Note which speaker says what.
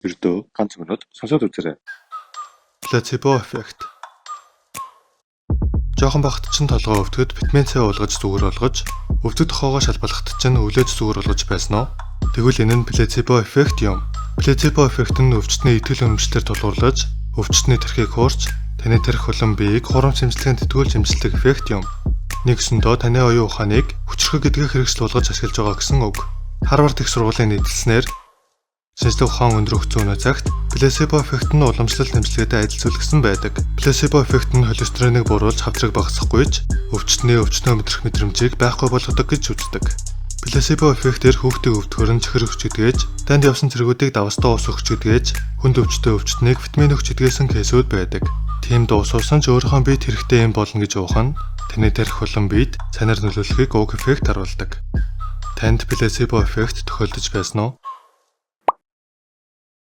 Speaker 1: Ердөө ганц минут сонсоод үзээрэй.
Speaker 2: Placebo effect. Жохон багт чинь толгой өвдөхөд витамин С уулгаж зүгээр болгож, өвдөх тохоогоо шалбалахад чинь өвлөөж зүгээр болгож байсан уу? Тэгвэл энэ нь placebo effect юм. Placebo effect нь өвчтний итгэл үнэмшлээр тулгуурлаж, өвчтний тэрхийг хуурч, таны тэрх болон биеийг хуурамч эмчилгээнд итгүүлж эмчилдэг эффект юм. Нэгсэндөө таны оюун ухааныг хүчирхэг гэдгээ хэрэгсэл болгож ашиглаж байгаа гэсэн үг. Харвард их сургуулийн нийтэлснээр шинжлэх ухаан өндөр өгсөн өнөө цагт placebo effect нь уламжлалт эмчилгээтэй адил зүйл гэсэн байдаг. Placebo effect нь холестериныг бууруулж хавдрыг багасгахгүй ч өвчтний өвчнөө мэдрэх мэдрэмжийг байхгүй болгодог гэж үздэг. Placebo effect-ээр хүүхдийг өвдөхөөр нь чихэр өгч идгээж, данд явсан цэргүүдийг давстаа ус өгч идгээж, хүнд өвчтөй өвчтнийг витамин өгч идгээсэн case үүд байдаг. Тийм дуусуулсан ч өөрийнхөө биед хэрэгтэй юм болно гэж уух нь таны тархи болон биед санаар нөлөөлөхийг уг эффект харуулдаг. Танд placebo effect тохиолдож байсан уу?